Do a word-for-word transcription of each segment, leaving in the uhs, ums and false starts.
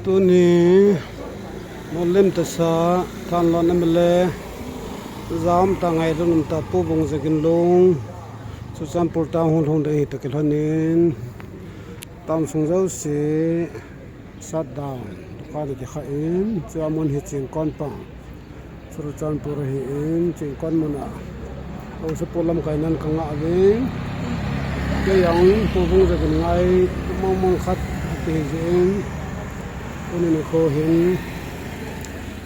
Tuni Molem Tasa, Thanlon M L A, Jamtah ngailutna um tah Pu Vungzagin Lung, Churachandpur Town hung lhung ding ahi toh kilhonin, town sung jouse shutdown, dukan akikha in, chua mun hi Chingkon pang, Churachandpur ahin, Chingkon muna haosapu lamkaina ka ngah uvin. Kei jong Pu Vungzagin ngai mong mong khat ati jeh in, tuni nikho hin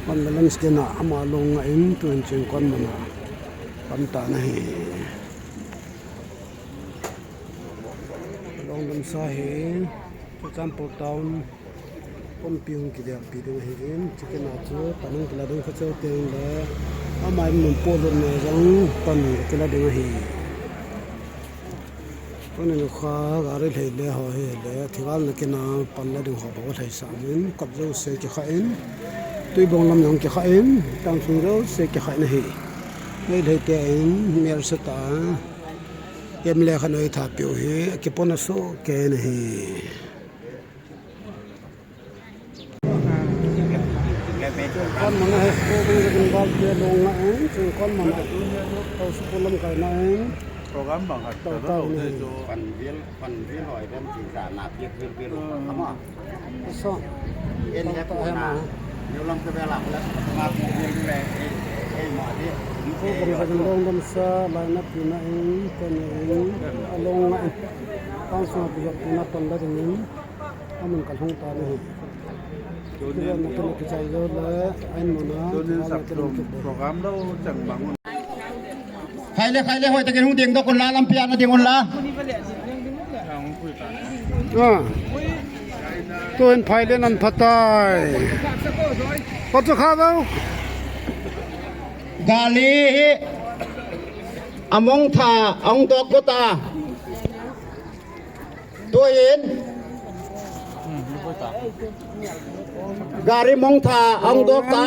pan balance kina ama long ngah in, tun Chingkon muna pan tan ahi. Long damsa hi Churachandpur Town pumpi hung kidelpi ding ahin, chukina chu pan hung kila ding kha cheu teng le, ama in mun polut na jong pan kila ding ahi. Tuni nikho gari lhei le ho hi le, thigal na kina pan la ding ho bou lhei sa in, kap jouse kikha in, Tuibong lam jong kikha in, town sung jouse kikha in ahi. Lhei lhei te in, mer sa ta, M L A khan oi tha piu hi, kipona soh kei in ahi. Chingkon muna hi, Pu Vungzagin Valte long ngah in, Chingkon muna haosapu lamkaina in. Program bang khat tau tau ni. Panvil, panvil hoi dem chi ja na piak vil vil. Ama. So. En he pu na. Neu lam ka vela la ma pu vil vil e, e, e ma de. Pu Vungzagin long damsa, lainat tina in, teni in, along ngah in. Town sunga pi jat tina pan la ding in. Amun kalhung tan ahi. Tunin, tunin, tunin saptum program lo chang bang un. Khaile, khaile, hoi takin hung ding doh un la, lampi a na ding un la. Ah. Tun phaile nan phatai. Pachu kha bau. Gari hi among tha, ong tok ko ta. Tuin gari mong tha, ong dok ta,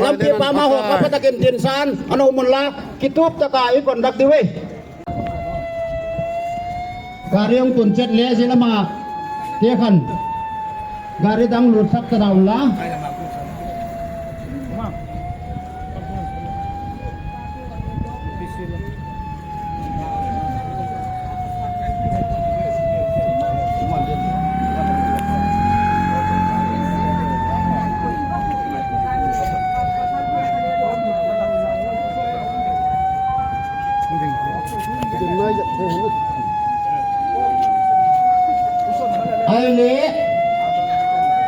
lampi pama ho, kapatakin tinsan, ano mun la, kitup taka i conduct diu e. Gari ong tun chet le, jilama, tekhan. Gari dang lut sak ta daun la. Ahile,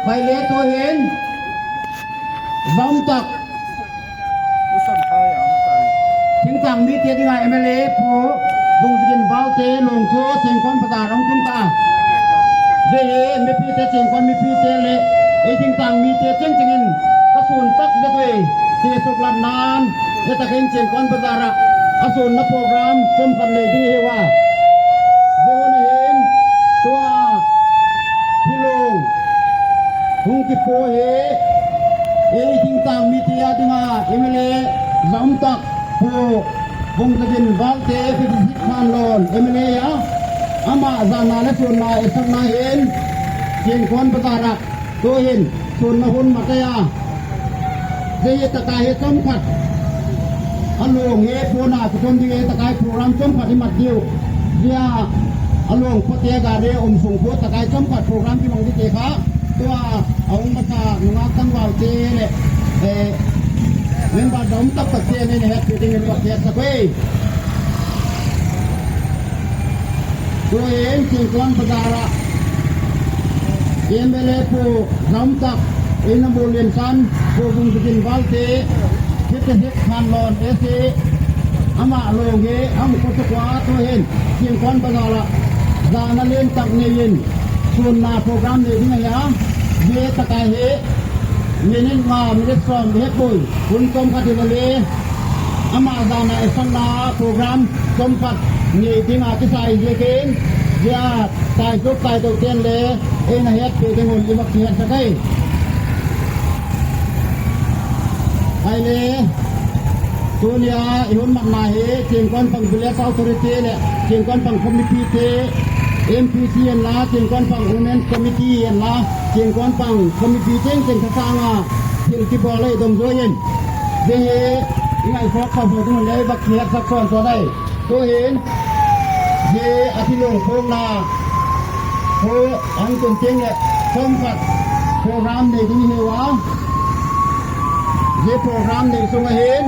ahile tuhin, Jamtah thingtang mite dinga M L A Pu Vungzagin Valte long chu Chingkon bazar ong tung ta. Jeh hi mipite, Chingkon mipite le ei thingtang mite cheng chengin ka sun tak jeh uve. Ti suklat nan, jeh takin Chingkon bazar a, asunna program chomkhat nei ding ahi uva. Jeh uva hin, tua, hilong, hung kipo hi, ei thingtang mite a dinga, M L A, Jamtah, Pu Vungzagin Valte, fifty six Thanlon, M L A a, ama jana le sunna, esakna hin, Chingkon bazar a, Tuhin, sunna hun mat ahi. Jeh hi taka hi chomkhat. Along hi pona kiton ding hi taka hi program chomkhat hi mat diu. Jeh a along phote gari um sung pho taka hi chomkhat program kimang ding te kha. Tua aum masa nunga tangval te le, eh, member dom tak tak te nei na het ding in va het sak uve. Tuin Chingkon bazar a M L A Pu Jamtah, eina molin san, Pu Vungzagin Valte, fifty six Thanlon S A, ama long hi, ama kochuka tuhin, Chingkon bazar a, jana len tak neiyin, sunna program nei ding ahi a, jeh taka hi, minute nga, minute som, het poi, hun chomkhat hi le, ama jana esakna program chomkhat nei dinga kisai jeh in, jeh a tai suk tai to ten le, eina het pe ding un i va kihet sak e. Ahile, tunia i hun matna hi, Chingkon pang village authority le, Chingkon pang committee te, M P C in la, Chingkon pang women committee in la, Chengkon pang committee cheng cheng thasanga thil kibol a i dong joi in. Jeng e, i ngaisot sa so tung le bak khiat sak son so dai. Tuhin, je a thilong khong na, ho ang tun cheng le, som khat program nei ding hi uva. Je program nei sung ahin.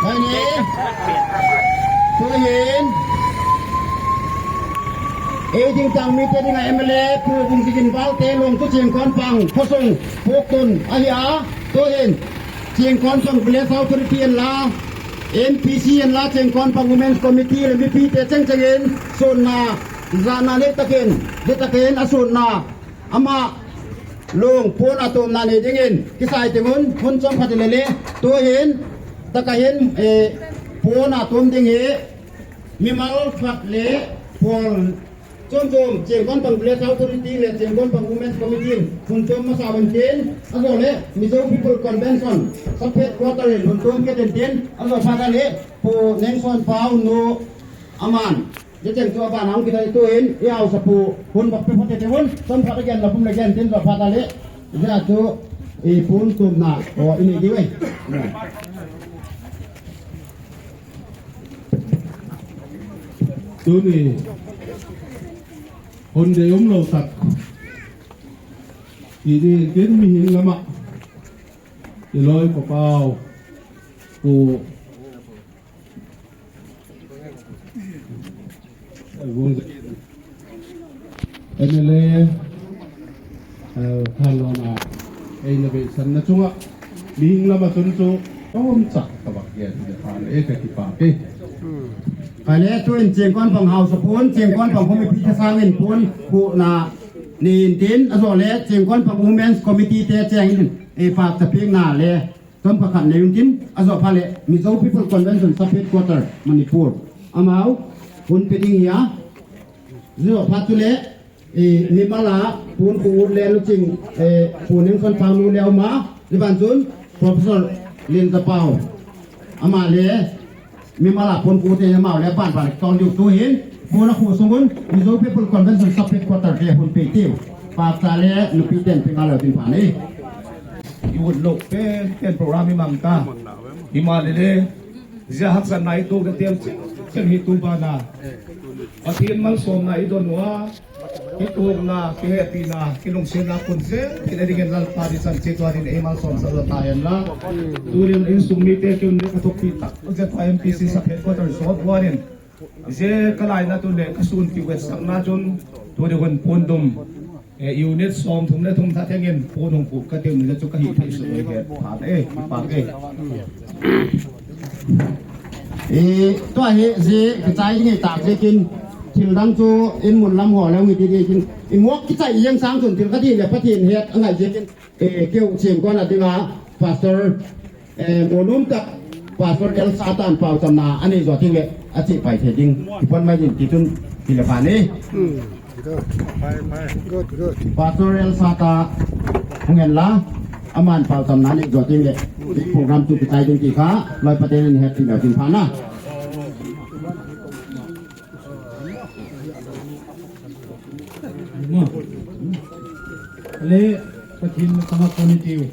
Hoi ni, tuhin. Ei ding tang mite dinga M L A Pu Vungzigin Valte Longtu Chengkon pang khosung puk tun ahi a, tuhin Chengkon pang Village Authority in la, M P C in la, Chengkon pang Women's Committee le mipite cheng cheng in sunna, jana nei takin, je takin a sunna, ama long pon a tomna nei dingin kisai tingun, hun chom khat le le, tuhin, taka hin, eh, pon a tom ding hi, mimal khat le pon Chom chom, Chengkon pang Village Authority le Chengkon pang Women's Committee, hun chom masa ban tin, ajo le, Mizo People Convention, sub headquarter in, hun chom ke tin tin, ajo pha ta le, Pu Nengson Pau nu, aman, je cheng chu aban ang kita tuin, i au sa pu, hun bak pe pha te te hun, chom pha ta gen la pum le gen tin, jo pha ta le, ja chu, i pun tum na, o, i ni di we. Tuni, hun dei umlou tak. Tuni, tin mihing lama. I loi ko pau. Ko. M L A, eh, thalona, eina veisanna chunga, mihing lama chun chu, chomcha ka vak gen le pha le, eh, ka kipa ke. Ka le tuin Chengkon pang House pon, Chengkon pang committee te sangin pon, pu na, ni in tin, ajo le, Chengkon pang Women's Committee te cheng in, eh, pak ta pik na le, Chom pakhat nei un tin, ajo pha le, Mizo People Convention Sub Headquarter, Manipur. Amau, hun pe ding hi a. Ajo pha chu le, eh, mimal a, pun ku ut le nu ching, eh, pun ning son pau nu le uma, le ban chun, Professor Lin Zapau. Ama le, Mimal a pon ku te amau le pan pan tol diu tuhin, pon a khu sungun, Mizo People Convention Sub Headquarter te hun pe tiu. Pastor le nupi ten pe nga lo tin pan e. I ut lo pen pen program i mang ta. Himalele, jia haksatna i tuak te tel chen chen hi tu bana. Pathen malsomna i don uva. Kituakna, kihepina, kilungsetna, kun jeng, kina dingin Lalpa di chan che tua din eimalsom sah ta hen la. Tunin insung mite kiun le ka thokpi tak, je tua M P C sub headquarter sot buanin. Je ka laina tun le ka sun kiu ka sakna chun, tuni hun pon dum. E unit som thum le thum tha thengin pon hung pu ka tiu ni le chu ka hi thei su ni he pha e, pa e. E, tua hi, ji, kichai ding tak ji kin, thil dang chu, in mun lam ho leu ngi ti di kin, i muak kichai jeng sang chun thil ka ti le Pathen het, angai ji kin, e, keu Chengkon a dinga, Pastor, e, mo nom tak, Pastor El Satan pau chamna, ani jo ting le, achi pai the ding, i pon mai din ti chun, ti le pa ni. Good, good. Pastor El Sata, hung en la, aman pau tam na ni jo ting le, program tu kitai ding ti kha, loi Pathen in het ti lo tin pha na. Le, Pathen na kama koni tiu.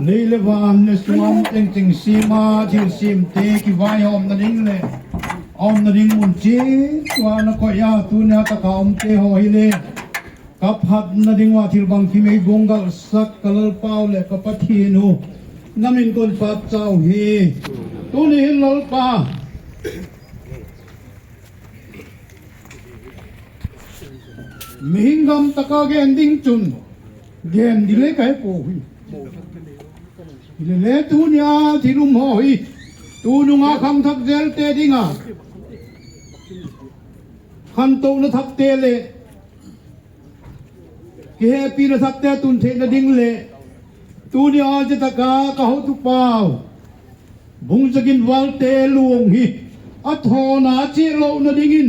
Lei le van le sum teng teng sima thil sim te kivai hom na ding le. Om na ding mun chi, tua na ko ya, tu na ta ka om te ho hi le. Ka phat na ding wa thil bang ki mei bong gal sak ka Lalpa u le ka Pathen u. Na min kon pat chau hi. Tuni hin Lalpa. Mihing gam taka gen ding chun, gen ding le kai po hi. Hi le le tunia thil um ho hi. Tununga khang thak jel te dinga. Khantouna thak te le. Kihepina thak te tun theina ding le. Tunia je taka ka hotu pau. Bung jakin valte lung hi. A thona a che lo na dingin.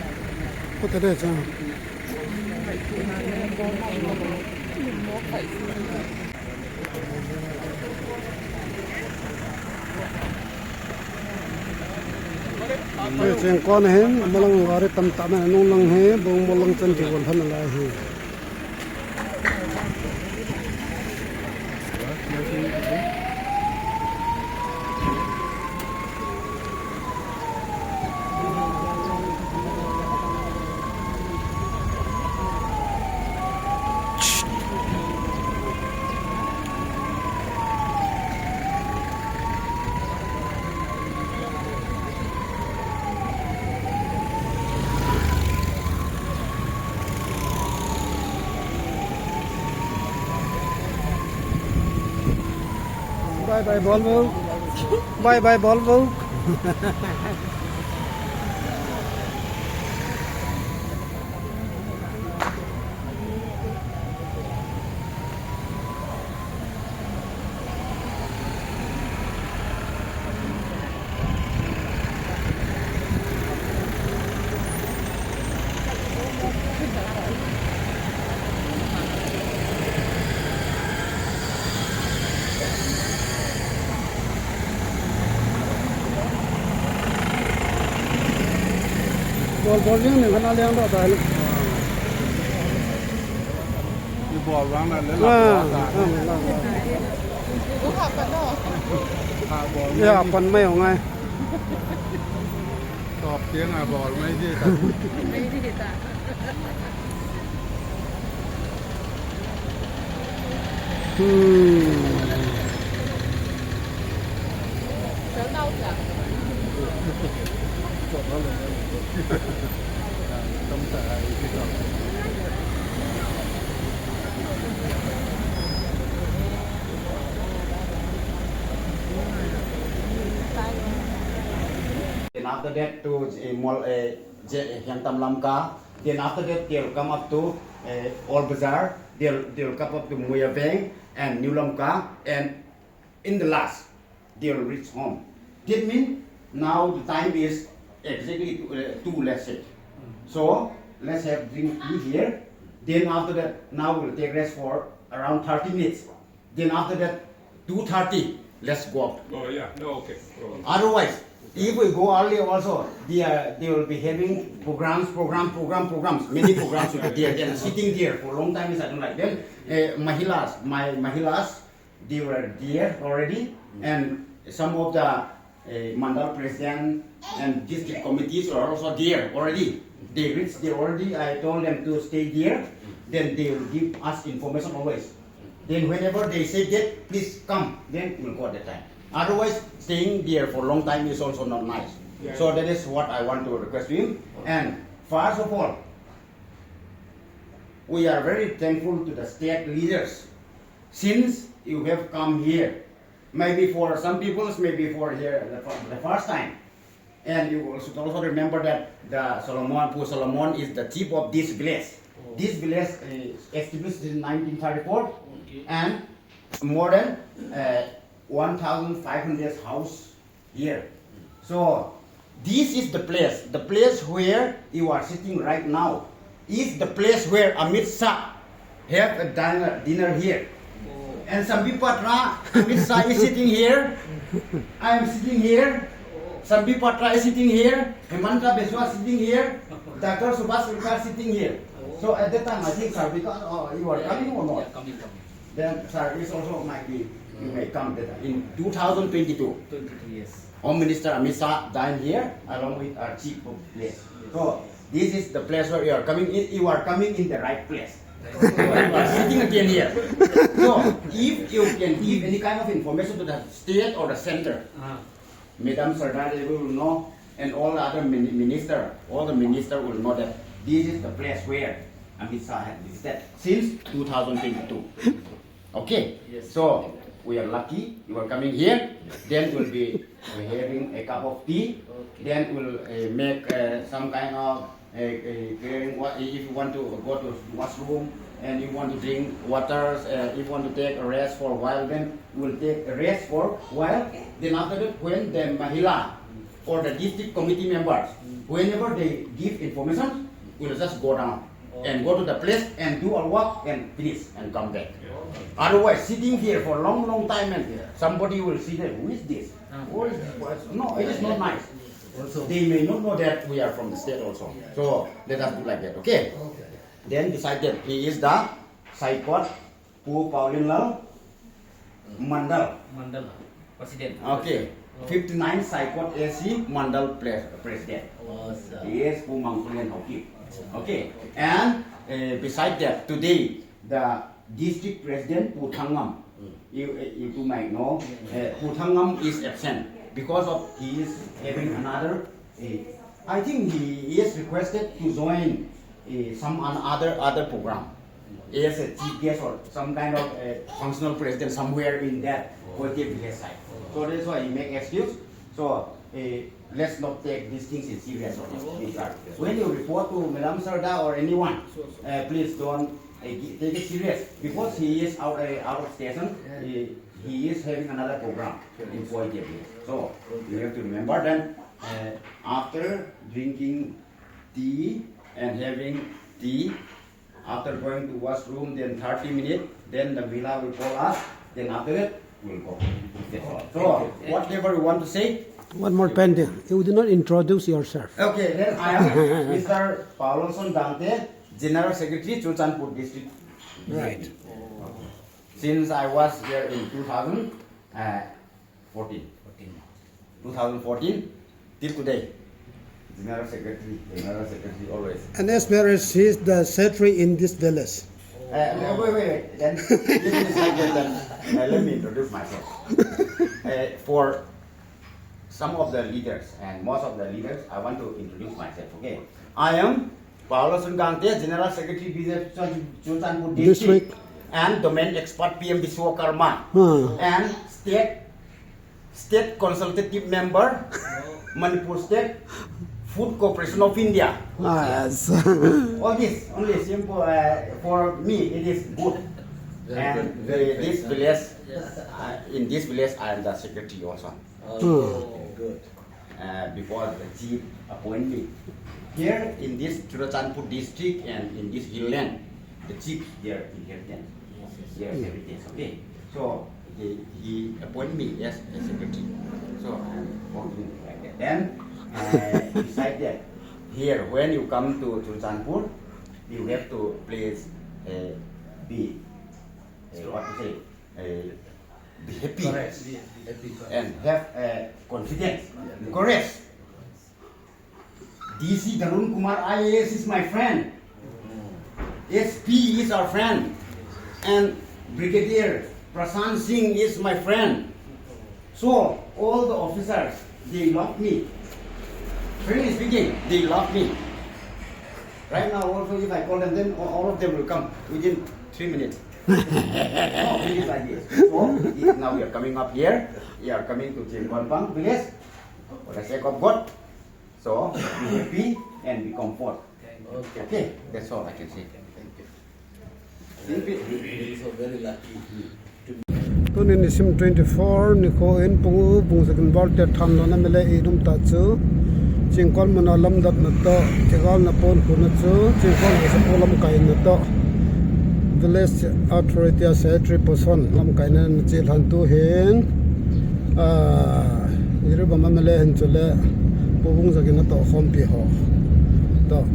Ko ta de cha. Hei cheng kon hin, malang gari tamtah na nung lang hi, bong malang chan ti bol han lai hi. Bye bye, Volvo. Bye bye, Volvo. Bol bol jing ni kana liang da ta ni. Ni bol wang na le la. Ah, ah, ah. Ha bol. Ya, pan mai ho ngai. Top tiếng à, bol mai di ta. Mai di ta. Hmm. Then after that to, eh, Mol, eh, Je-, Hiangtam Lamka. Then after that they'll come up to, eh, Old Bazaar. They'll, they'll come up to Muya Veng and New Lamka, and in the last, they'll reach home. That means now the time is exactly two, uh, two, let's say. So let's have drink tea here. Then after that, now we'll take rest for around thirty minutes. Then after that, two thirty, let's go out. Oh, yeah. No, okay. No problem. Otherwise, if we go early also, they are, they will be having programs, program, program, programs, many programs will be there. Then sitting there for a long time is I don't like. Then, uh, mahilas, my mahilas, they were there already, and some of the, uh, mandal president and district committees are also there already. They reached there already. I told them to stay there. Then they will give us information always. Then whenever they say that, please come, then we'll go at that time. Otherwise, staying there for a long time is also not nice. Yeah. So that is what I want to request to him. And first of all, we are very thankful to the state leaders since you have come here. Maybe for some peoples, maybe for here the fir-, the first time. And you should also remember that the Solomon, Pu Solomon is the chief of this village. Oh. This village is established in nineteen thirty-four, okay, and more than, uh, one thousand five hundred house here. So this is the place, the place where you are sitting right now is the place where Amit Shah have a dinner, dinner here. And Sambipatra, Amit Shah is sitting here. I am sitting here. Sambipatra is sitting here. Himanta Biswa sitting here. Doctor Subhash Sarkar sitting here. So at that time, I think, sir, because, uh, you are coming or not? Then, sir, is also might be, you may come that in two thousand twenty-two. Twenty-two, yes. Home Minister Amit Shah dined here along with our chief of place. So, this is the place where you are coming in. You are coming in the right place. You are sitting again here. So, if you can give any kind of information to the state or the center, Madam Sarda Devi will know, and all other min-, minister, all the minister will know that this is the place where Amit Shah had visited since two thousand twenty-two. Okay? Yes. So, we are lucky you are coming here. Then we'll be, uh, having a cup of tea. Okay. Then we'll, uh, make, uh, some kind of, uh, uh, clearing wa-, if you want to go to washroom and you want to drink water, uh, if you want to take a rest for a while, then we'll take a rest for a while. Then after that, when the Mahila or the district committee members, whenever they give information, we'll just go down and go to the place and do our work and finish and come back. Otherwise, sitting here for a long, long time and somebody will see that, "Who is this? Who is this person?" No, it is not nice. Also, they may not know that we are from the state also. So let us do like that, okay? Then beside that, he is the Saikot Pu Paulin Lal Mandal. Mandal President. Okay. Oh. Fifty-nine Saikot A C Mandal pre-, President. Oh, sir. Yes, Pu Mangkulen Haokip. Okay. And, uh, beside that, today, the district president, Pu Thangam, you, uh, you two might know, uh, Pu Thangam is absent because of he is having another, uh, I think he is requested to join, uh, some an-, other, other program as a chief guest or some kind of a functional president somewhere in that Koite village side. So that's why he make excuse. So, uh, let's not take these things in serious. When you report to Madam Sarda or anyone, uh, please don't, uh, gi-, take it serious because he is out, uh, out of station. He, he is having another program in Koite village. So you have to remember then, uh, after drinking tea and having tea, after going to washroom, then thirty minutes, then the Mahila will call us, then after that, we'll go. That's all. So, whatever you want to say. One more pending. You did not introduce yourself. Okay, then I am Mister Paoloson Gangte, General Secretary, Churachandpur District. Right. Since I was here in two thousand, uh, fourteen. Fourteen. Two thousand fourteen till today. General Secretary, General Secretary always. And as well as he is the secretary in this village. Uh, wait, wait, wait. Then, this is like that, then, uh, let me introduce myself. Uh, for some of the leaders and most of the leaders, I want to introduce myself, okay? I am Paoloson Gangte, General Secretary, B J P Churachandpur District, District. And domain expert P M Vishwakarma, Hmm. and state, state consultative member, Manipur State Food Corporation of India. Yes. All this, only simple, uh, for me, it is good. Very And, good, very uh, this good. Village, Yes. uh, in this village, I am the secretary also. Okay, Hmm. good. Uh, before the chief appoint me. Here in this Churachandpur district and in this hill land, the chief, their inheritance, their heritage, okay? So, he, he appoint me as a secretary. So, I'm working like that. Then, uh, beside that, here, when you come to Churachandpur, you have to please, uh, be, uh, what to say, uh, be happy Correct. Be happy, correct. And have, uh, confidence, courage. D C Tarun Kumar I A S is my friend. S P is our friend. And Brigadier Prashant Singh is my friend. So, all the officers, they love me. Frankly speaking, they love me. Right now, also, if I call them, then all, all of them will come within three minutes. No, it is like this. So, if now we are coming up here, we are coming to Chingkonpang village for the sake of God. So, be happy and be comfort. Okay, that's all I can say. Thank you. Thank you. Very, very lucky. Tuni nisim twenty-four nikho in Pung U, Pung Sakin Val te thanlona mile i um ta chu. Chingkol muna lamdapna toh, Chingkol na pon khuna chu, Chingkol na sapo lamkaina toh. Village Authority a Secretary position lamkaina na che lhan tu hin, ah, Jiribam M L A hin chule Pu Vungzagin a toh khompi ho toh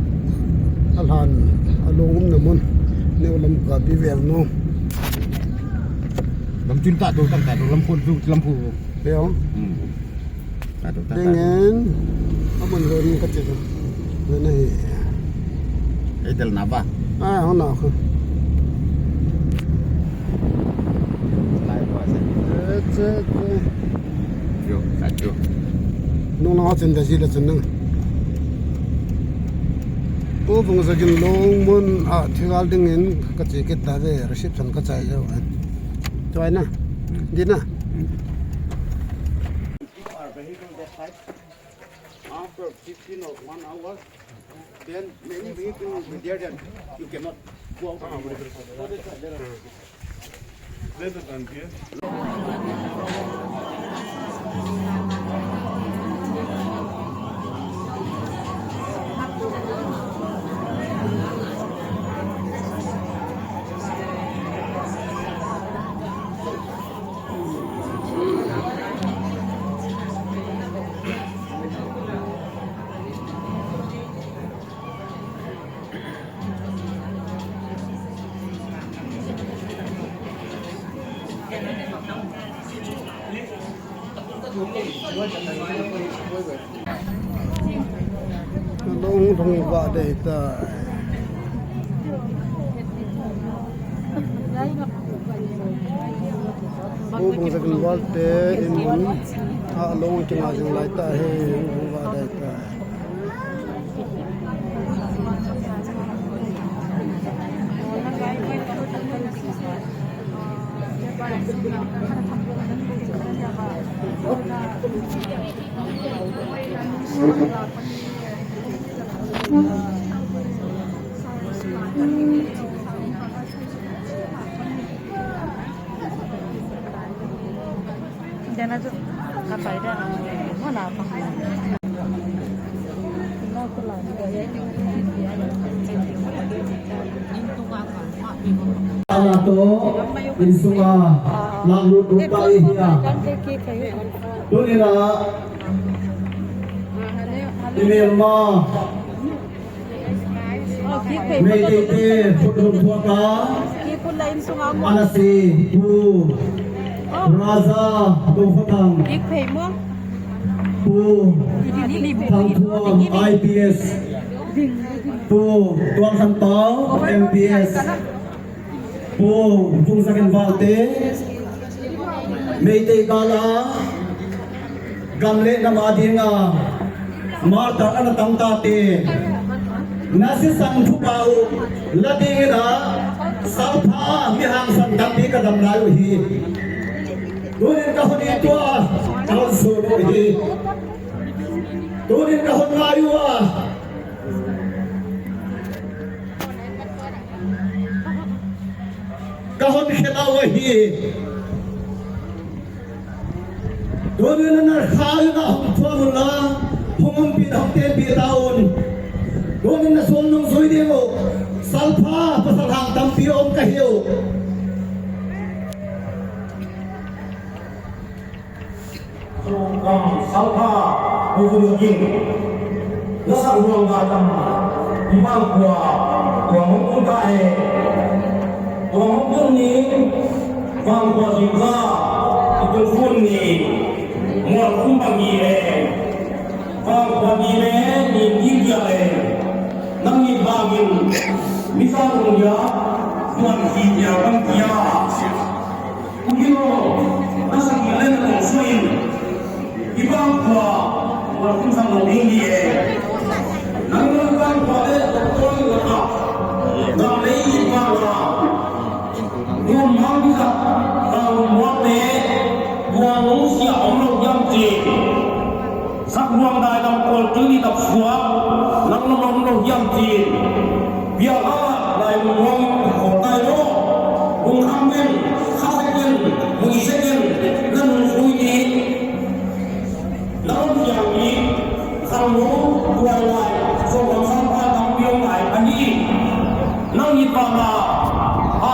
a lhan a lung umna mun neo lam ka pi veng nu. Lam chun ta do, tam ta do, lam khon chu, lam khu. Veo. Hmm. Ta do, ta, ta do. Dingin, amun lo ni ka che do. Lo na hi. Ei del na ba? Ah, hona khu. Lai ba sa. Che, che, che. Yo, ka chu. Nung na ho chen da ji la chen nang. Pu Vungzagin lung mun a thi gal dingin ka che kit ta ve, reception ka chai jo. Choi na. Hmm. Di na. Hmm. Keep our vehicle that side. After fifteen or one hour, then many vehicles will be there, then you cannot go out. Let it ungear. Long long va dei tai. Pu Vungzagin val te in mun a long kinga jing lai ta hi, long long va dei tai. Dena chu ka pai da, mo na pa. Ana to, insunga, lang lut lut pa i hia. Tunina, i melma, Meitei te khut lum thua ta. Ana si Pu Raja Dongkhothang. Pu Thangthuam I P S. Pu Tuangkhantao M P S. Pu Vungzagin val te, Meitei gal a, gam le nam a dinga, martyr ana tam ta te, nasi sang thupa u, la dingin a, salpha mi hangsan tampi ka dam lai u hi. Tunin ka hun i tua, ka hun sun u hi. Tunin ka hun lai u a, Ka hon khe tau ahi. Tunin na kha na hung thua mun la, hung umpi hung tenpi taun. Tunin na son nung zui ding u. Salpha pasal hang tampi um ka hiu. Kam salpha, pu pu kin. Nasa ruang ga tam, ibang kua, kua mung kun ka e. Kua mung kun ni, bang kua jing ka, ikun kun ni, mual kun bang i e. Bang kua ni me, ni ni kia e. Nang ni bang in, mi sa rung ya, tuan ki kia, bang kia. Ugilo, nasa kilen na suin. Ibang kua, wala kum sang lo ding di e. Nang nang ibang kua le, koi wala. Dam le ibang kua. Kum mang bisa, kau muat le, kua lo sia om lo yam ti. Sak ruang dai lam kol tu ni tap sua, nang lam lam lo hiam tin. Bia la, lai ruang ko tai lo. Kung kham ken, kha se ken, mu i se ken, nan sui ni. Nang siang ni, kham lo, kuai lai, so lam sam pa tam biong lai, ani. Nang ni pa ma, ha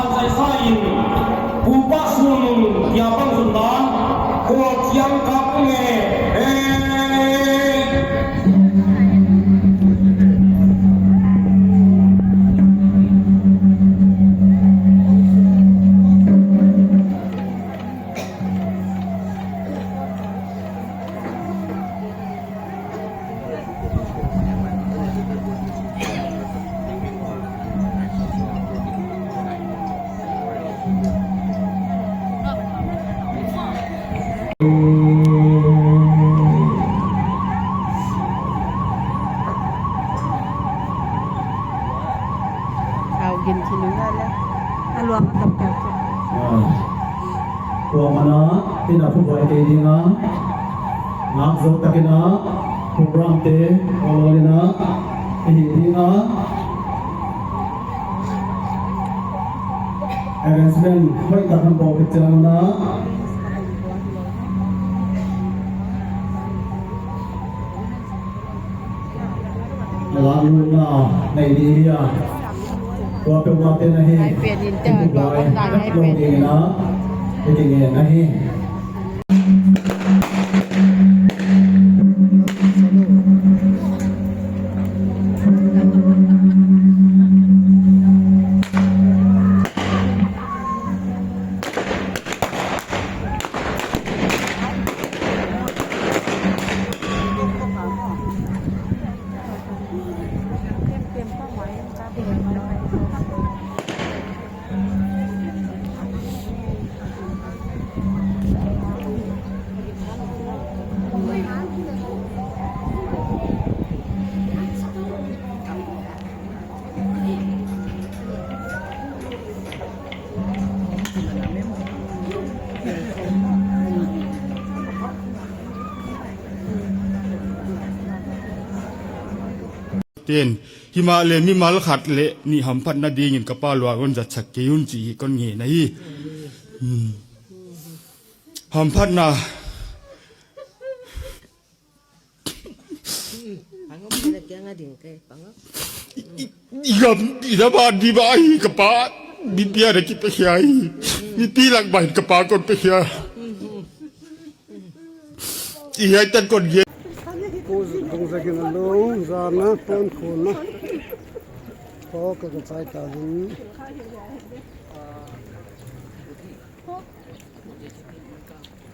Au gin thinu na le. Aluang tam tam. Ah. Tua mana, tina phubuai kei dinga. Ngak zo takina, program te, ololina, ihi dinga. Arrangement, hoi takan bau kecil mana. Ala nu na, nei ni ya. Tua pe ma te na hi. Ai pe din te, tua pe na hi, ai pe din. Lo ni na, pe din na hi. Tin, himahleh mimal khat le ni hamphatna dingin kapa luangun jatsak kei un chi kon ngen ahi. Hmm. Hamphatna. Hangom na kya nga ding kay, pangap. I, i, i, gam, i, na ba, di ba, ay, kapa, di, di, ada kita siya, ay. Di, di lang ba, kapa, kon pe siya. Ihai tan kon ge. Pu Dungzagin alung, jana, pon khuna. Ho, ka, ka chai ta din.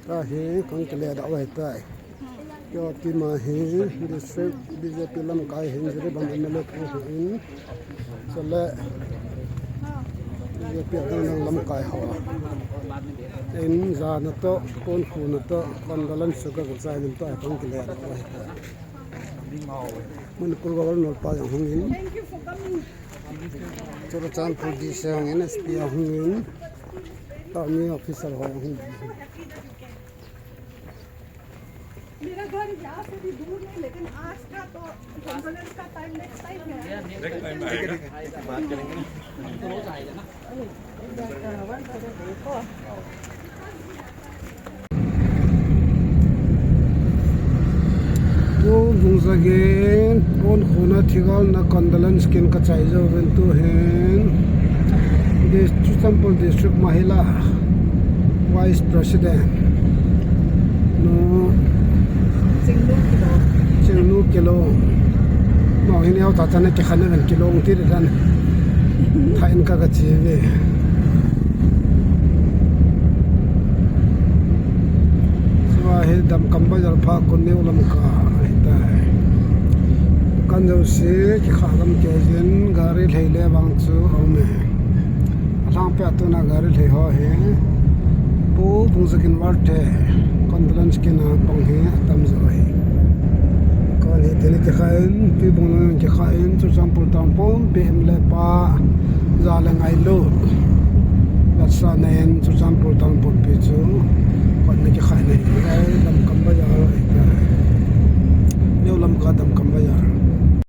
Tahi, kong kile da wai tai. Yo, tima hi, district B J P lamkai hin, Jiribam M L A pu hin. Chule, B J P adang dang lamkai ho. In, jana to, pon khuna to, condolence suka ko sai nim to, kong kile da wai tai. Manipur Governor pa jong hung in. Churachandpur D C hung in, S P hung in. Army officer ho hung in. मेरा घर यहाँ से भी दूर नहीं, लेकिन आज का तो condolence का टाइम नेक्स्ट टाइम है। नेक्स्ट टाइम आएगा, बात करेंगे ना। Pu Dungzagin, pon khuna thigalna condolence kin ka chai jou vin tu hin. Dis-, Churachandpur District Mahila Vice President. Nu. Chingnu Kilong. Chingnu Kilong. Mo hin yau ta ta na ki khan na Kilong ti de dan. Tha in ka ka chi ve. Sua hi Damkam Bazar pha kon New Lamka hi tai. Kan jo si ki kha lam ke jin gari lhei le vang chu a um e. Alang pe a tuna gari lhei ho hi. Pu Dungzagin Warte condolence kin a pang hi atam jo hi. Kon hi teni ki kha in, Pi Bunglong ki kha in, Churachandpur town pumpi M L A pa, ja le ngailut. Vatsa na in, Churachandpur town pumpi chu, kon na ki kha in, Damkam Bazar, New Lamka Damkam Bazar.